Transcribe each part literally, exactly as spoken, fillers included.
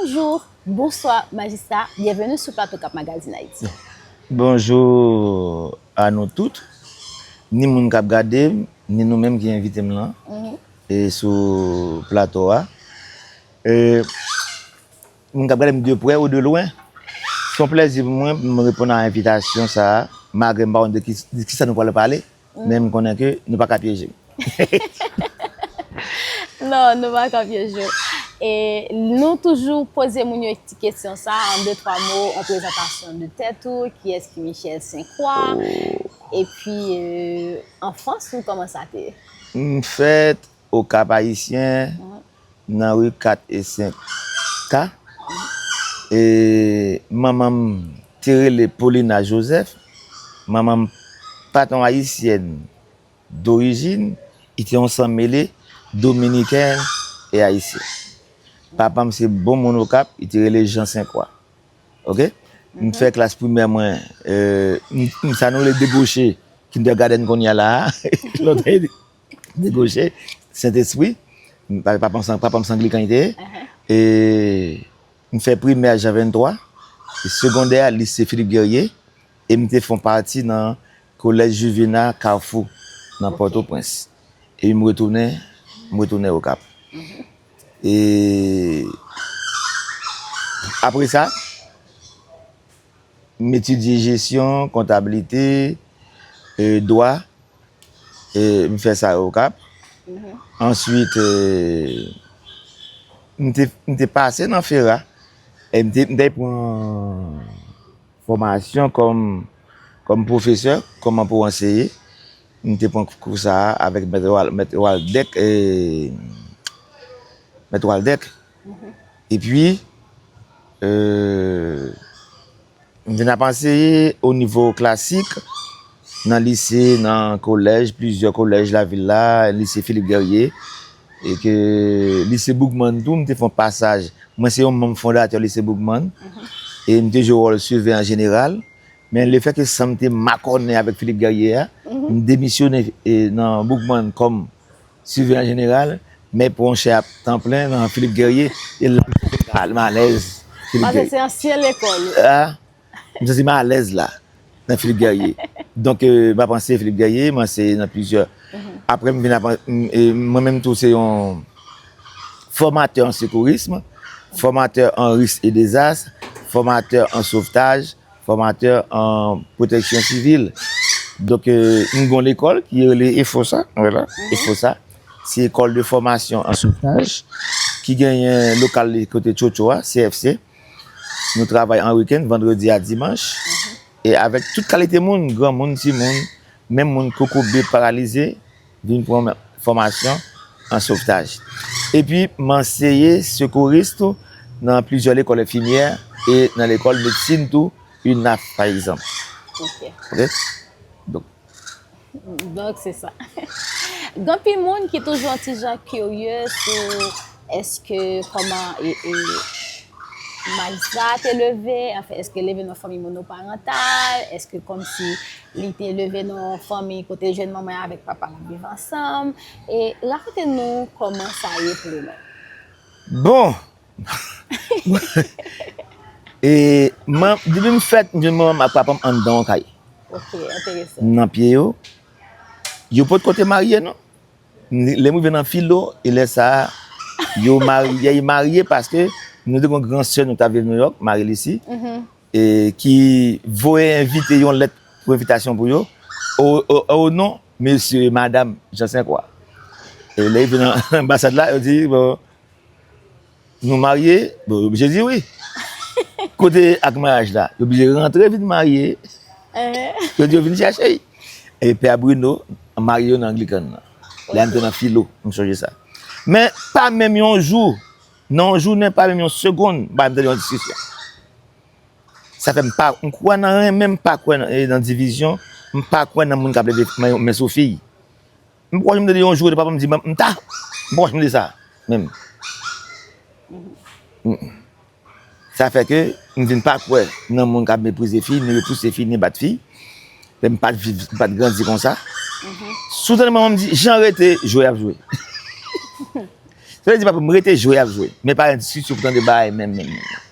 Bonjou, bonswa, majistra. Byenveni sou plato Cap Magazine Haïti. Bonjou a nou tout, ni moun k ap gade m, ni nou menm ki envite m lan, e sou plato a. E, moun k ap gade m de prè ou de lwen, se yon plèzi pou mwen pou m reponn a envitasyon sa a, malgre m pa konn de ki, de kisa nou pral pale, men m konnen ke nou pa ka pyeje m. Non, nou pa ka pyeje w. E nou toujou poze moun yo ti kesyon sa, an de twa mo, an prezantasyon de tèt ou, kiyès ki Michel Saint Croix, epi, euh, anfans ou, kòman sa te ye? M fèt Okap Ayisyen, nan ri kat e senk K. E manman m te rele Paulina Joseph. Manman m pa t yon Ayisyèn dorijin, li te yon san mele dominiken e ayisyen. Papa m se bon moun Okap, li te rele Jean Saint Croix. Oke? M fè klas primè mwen, euh, m, m, sa nou rele Deboche, Kindergarten kounye a la a. Lòt Deboche, Sentespri. Papa m, papa m se anglikan li te ye. E m fè primè Jan venntwa, e segondè a lise Philippe Guerrier, e m te fè yon pati nan kolèj Juvena Kafou nan Pòtoprens. E m retounen, m retounen Okap. E apre sa, m etidye jesyon, kontablite, e dwa, e m fè sa Okap. Answit, e m te, m te pase nan fera, e m te, m te pran fòmasyon kòm, kòm pwofesè, kòman pou w anseye. M te pran kou sa a avèk mèt Wal-, mèt Waldèk, e, mèt Waldèk. Epi, e, m vin ap anseye o nivo klasik, nan lise, nan kolèj, plizyè kolèj lavil la, lise Philippe Guerrier, e ke lise Boukman tou, m te fè yon pasaj. Mwen se yon manm fondatè lise Boukman, e m te jwe wòl siveyan jeneral, men lefètke san m te makònen avèk Philippe Guerrier a, m demisyone, e, nan Boukman kòm siveyan jeneral, men pran yon chè a tan plen nan Philippe Guerrier, e la m santi m alèz Philippe Guerrier. Paske se ansyen lekòl ou. A, m santi m alèz la, nan Philippe Guerrier. Donk, e, m ap anseye Philippe Guerrier, m anseye nan plizyè. Apre, m vin ap, m, e, mwen menm tou, se yon fòmatè an sekourism, fòmatè an risk e dezas, fòmatè an sovtaj, fòmatè an pwoteksyon sivil. Donk, e, m gon lekòl ki rele EFOSA, vwala, EFOSA. Se École de Formation en Sauvetage, ki genyen lokal li kote Tchotcho a, C F C. Nou travay an wikenn, vandredi a dimanch. E avèk tout kalite moun, granmoun, timoun, menm moun kokobe, paralize, vin pran fòmasyon an sovtaj. Epi, m anseye sekouris tou nan plizyè lekòl enfimyè e nan lekòl medsin tou, UNAF, pa egzanp. Ok. Ok? Donk, Donk, se sa. Gen anpil moun ki toujou yon ti jan kirye sou èske kòman e, e, majistra a te leve, anfen, èske leve nan fanmi monoparantal, èske kòmsi li te leve nan yon fanmi kote jèn manman avèk papa l ap viv ansanm, e rakonte nou kòman sa ye pou ou menm. Bon, e, man, depi m fèt, m jwenn manman m ak papa m anndan yon kay. Ok, enteresan. Nan pye yo. Yo potko te marye, non. Lè m rive nan filo, e lè sa a, yo marye, y marye paske nou te gen yon gran sè nou k t ap viv Nouyòk, Marie Lucie, e ki voye envite, yon lèt pou envitasyon pou yo, o, o, o non mesye e madanm Jean Saint Croix. E lè yo vin nan anbasad la, yo di, bon, nou marye? Bon, yo oblije di wi. Kote ak maryaj la? Yo oblije rantre vin marye. Yo di yo vin chache l. E Pè Bruno marye yo nan Anglikan nan. Lè a m te nan filo, m sonje sa. Men pa menm yon jou, nan yon jounen, pa menm yon segonn, m pa menm tande yon diskisyon. Sa fè m pa, m kwè nan renmen, m pa kwè nan, e, nan divizyon, m pa kwè nan moun k ap leve men, men sou fi. M poko janm tande yon jou kote papa m di, "M ta." M poko janm tande sa, menm. Mm. Sa fè ke m vin pa kwè nan moun k ap meprize fi, ni repouse fi, ni bat fi. Lè m pa t viv, m pa t grandi konsa. Si w tande manman m di, "Jan rete, jwe y ap jwe." Sa vle di, papa m rete jwe, ap jwe. Men pa gen diskisyon pou tande bagay menm, menm, menm.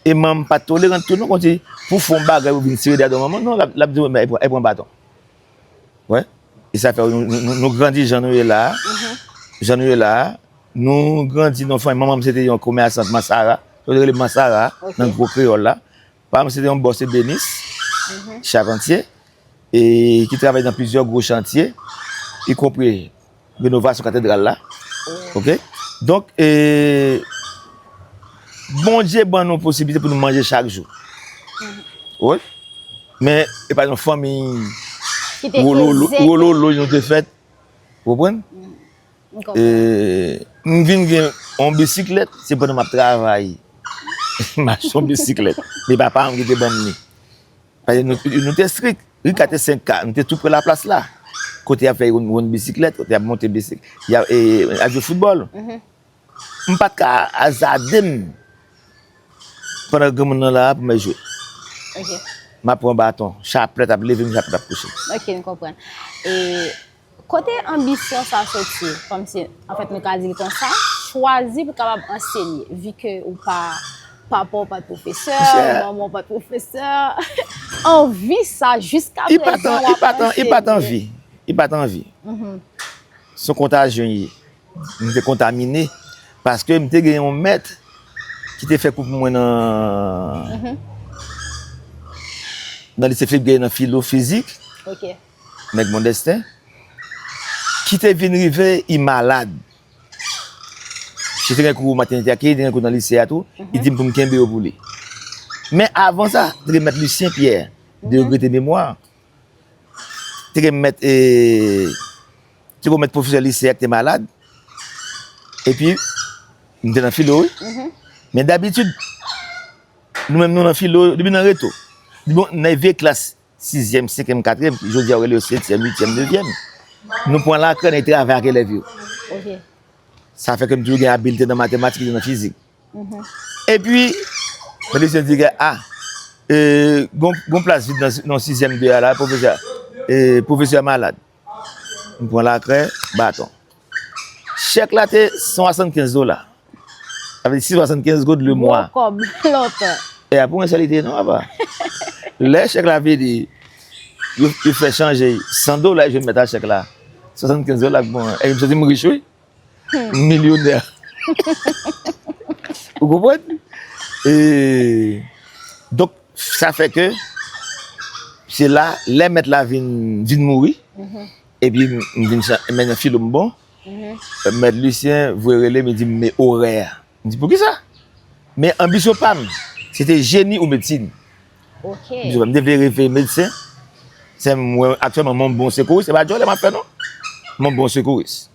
E manman m pa toleran tou non, konn si pou fè yon bagay ou vin sere dèyè do manman, non, l ap, l ap di, "Mwen, e pran, e pran baton." Wè. E sa fè nou, nou, nou, nou grandi jan nou ye la a. Jan nou ye la a. Nou grandi nan fanmi, manman m se te yon komèsant mansara. Yo te rele mansara nan gwo kreyòl la. Papa m se te yon bòs ebenis, chapantye, e ki travay nan plizyè gwo chantye, ikonpri renovasyon katedral la. Oke? Donk, e, Bondye ban nou posiblite pou nou manje chak jou. Wi. Men, e pa yon fanmi wololo nou te fèt. Ou konprann? E, m vin gen yon bisiklèt, se pandan m ap travay. M achte yon bisiklèt. Men papa m ki te ban m li. Paske nou, nou te estrik. Ri kat e senk ka, nou te tou pre laplas la. Kote y ap fè wonn, wonn bisiklèt, kote y ap monte bisiklèt, y ap, e, y ap jwe foutbòl. M pa t ka azade m pandan granmoun nan la a pou m al jwe. M ap pran baton, chaplèt ap leve m, chaplèt ap kouche. Ok, m konprann. E kote anbisyon sa soti? Kòmsi, anfèt, nou ka di l konsa, chwazi pou kapab ansenye, vi ke ou pa, papa w pa t pwofesè, manman w pa t pwofesè. Anvi sa, jiska prezan w ap ansenye. Li pa t anvi. Li pa t anvi. Se yon kontajyon li ye. M te kontamine. Paske m te gen yon mèt ki te fè kou pou mwen nan, nan lise Philippe Guerrier nan filo fizik. Nèg Mondestin. Ki te vin rive, li malad. Li te gen kou matènite a, li te gen kou nan lise a tou. Li di m pou m kenbe yo pou li. Men avan sa, te gen mèt Lucien Pierre, de regrete memwa. Te gen mèt, e, te gen mèt pwofesè lise a ki te malad. Epi, m te nan filo, wi. Men dabitid, nou menm nou nan filo, depi nan reto. Bon, nan vye klas, sizyèm, senkyèm, katriyèm, jodi a yo rele yo setyèm, uityèm, nevyèm. Nou pran lakrè, nou travay ak elèv yo. Sa fè ke m toujou gen abilte nan matematik e nan fizik. Epi, mwen te di, a, e, gon, gon plas vid nan, nan sizyèm de a la, pwofesè, e, pwofesè a malad. M pran lakrè, baton. Chèk la te swasannkenz dola. Sa vle di swasannkenz goud le mwa. Gwo kòb lontan. E a pou mwen sa li te non, papa. Lè chèk la vini, yo, yo fè chanje san dola, e jwenn mèt a chèk la. Swasannkenz dola pou mwen. E m santi m rich, wi. Milyonè. Ou konprann? E, donk, sa fè ke se la, lè mèt la vin, vin mouri, epi m vin chan-, men nan filo m bon, mèt Lucien voye rele m, li di m, "Men orè a." M di, "Poukisa?" Men anbisyon pa m, se te jeni ou medsin. Anbisyon pa m, m te vle reve medsen. Se m wè aktyèlman, m yon bon sekouris, se pa djòlè m ap fè non. M yon bon sekouris.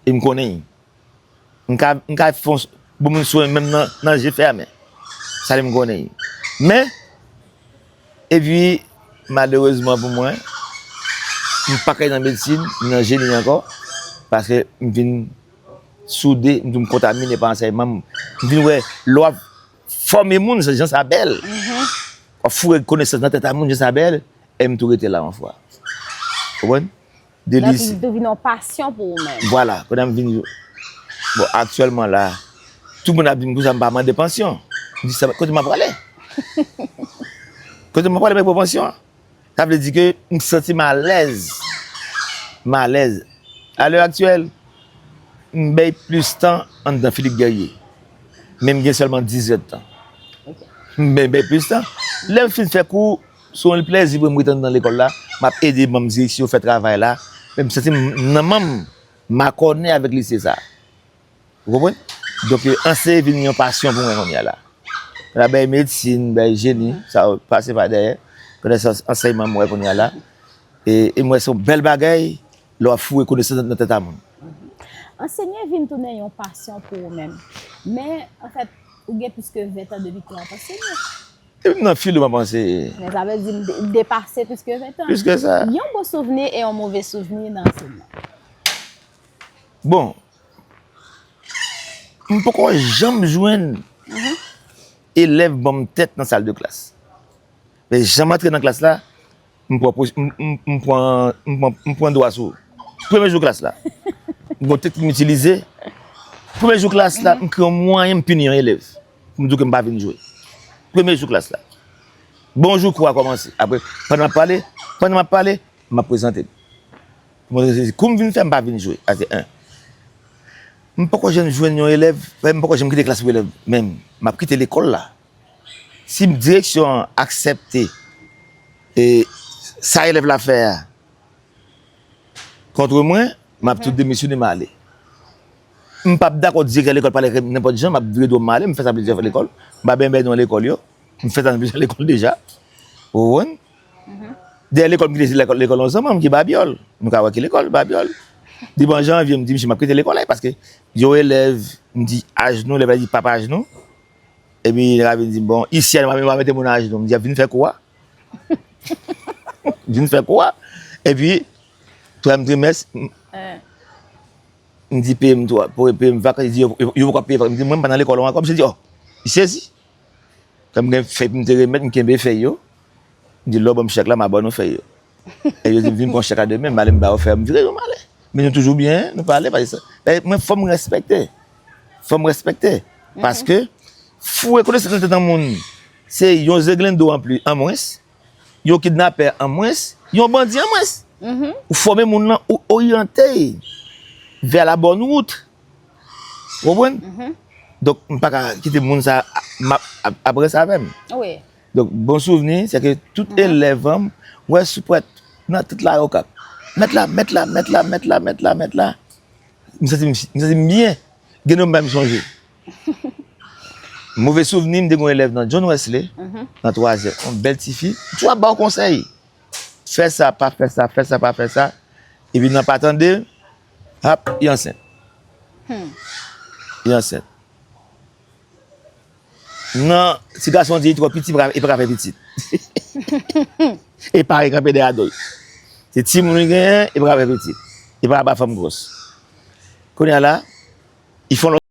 E m konnen. M ka, m ka fè yon s-, bon moun swen menm nan, nan je fèmen. Sa li m konnen. Men, epi, malerezman pou mwen, m pa kay nan medsin, m nan jeni ankò, paske m vin soude, m di m kontamine pa ansèyman m. M vin wè, lè w ap fòme moun, jan sa bèl. W ap foure konesans nan tèt a moun, jan sa bèl, e m tou rete la yon fwa. Konprann? De lise. Donk, li vin yon pasyon pou ou menm. Vwala, pandan m vin, bon, aktyèlman la, tout moun ap di m konsa m pa mande pansyon. M di, "Sa, kote m ap prale? Kote m ap prale, men pou pansyon an?" Sa vle di ke m santi m alèz. M alèz. A lè aktyèl, m bay plis tan anndan Philippe Guerrier. Men m gen sèlman dizuit tan. M bay, bay plis tan. Lè m fin fè kou, se yon plèzi pou m ret anndan lekòl la, m ap ede manm direksyon fè travay la, men m santi m nan manm, m akòne avèk lise sa. Ou konprann? Donk, e, anseye vin yon pasyon pou mwen kounye a la. M ap bay medsin, bay jeni, sa yo pase pa dèyè. Konesans ansèyman m wè kounye a la. E, e m wè se yon bèl bagay, lè w ap foure konesans nan tèt a moun. Ansenye vin tounen yon pasyon pou ou menm. Men, anfèt, ou gen plis ke ven tan depi ke w ap ansenye. Depi m nan filo m ap anseye. Men sa vle di m de-, depase plis ke ven tan. Plis ke sa. Yon bon souvni e yon move souvni nan ansenyman. Bon, m poko janm jwenn elèv ban m tèt nan sal de klas. Men jan m antre nan klas la, m pran pos-, m, m, m pran, m pran, m pran dwa sou ou. Premye jou klas la, m gon teknik m itilize, Premye jou klas la, m kreye yon mwayen m pini yon elèv. Pou m di w ke m pa vin jwe. Premye jou klas la. Bonjou, kou a kòmanse. Apre, pandan m ap pale, pandan m ap pale, m ap prezante m. Mwen, se kou m vin fè, m pa vin jwe. Sa se en. M poko janm jwenn yon elèv, m poko janm kite klas pou elèv menm. M ap kite lekòl la. Si direksyon an aksepte e sa elèv la fè a kont mwen, m ap tou demisyone, m ale. M p ap dakò direktè lekòl pale ak nenpòt jan, m ap vire do m ale, m fè sa plizyè lekòl. M pa benyen nan lekòl yo. M fè sa nan plizyè lekòl deja. Ou konprann? Dèyè lekòl m kite se lekòl, lekòl yon zanmi m ki Babyòl. Nou ka wè ki lekòl, Babyòl. Depi an janvye, m di misye m ap kite lekòl la, paske yon elèv, m di ajnou, elèv la di papa ajnou. Epi nèg la vin di m, bon, isi a, m pa mete moun ajnou. M di, vin fè kou a. Vin fè kou a. Epi, twazyèm trimès, m, m di peye m twa, pou peye m vakans, li di, yo, yo, yo poko ap peye vakans. M di, mwen, m pa nan lekòl ankò. Misye di, oh, li sezi. Kòm gen fèy pou m te remèt, m kenbe fèy yo. M di, lè w ban m chèk la, m a ba nou fèy yo. E yo di m, vin pran chèk la demen, m ale m ba yo fèy yo, m vire yo, m ale. Men nou toujou byen, nou pale, paske sa, e mwen, fò m respekte. Fò m respekte. Paske, foure konesans nan tèt yon moun, se yon zeglendo anpli, an mwens, yon kidnapè an mwens, yon bandi an mwens. Ou fòme moun nan, ou oryante vè la bòn wout. Ou konprann? Donk, m pa ka kite moun sa ap, ap, ap ranse avè m. Donk, bon souvni, se ke tout elèv an m, wè sou pwèt, nan tout la Okap. Mèt la, mèt la, mèt la, mèt la, mèt la, mèt la. M santi m, m santi m byen. Gen non m pa menm sonje. Move souvni, m te gen yon elèv nan John Wesley, nan twazyèm, yon bèl tifi. M toujou ap ba w konsèy. Fè sa, pa fè sa, fè sa, pa fè sa. Epi nan pa tande, hap, li ansent. Li ansent. Nan, ti gason di li twò piti, li pa ka, li pa ka fè pitit. E pare kanpe dèyè do l. Se timoun li genyen, li pa ka fè pitit. Li pa ka ba fanm gwòs. Kounye a la, li fè yon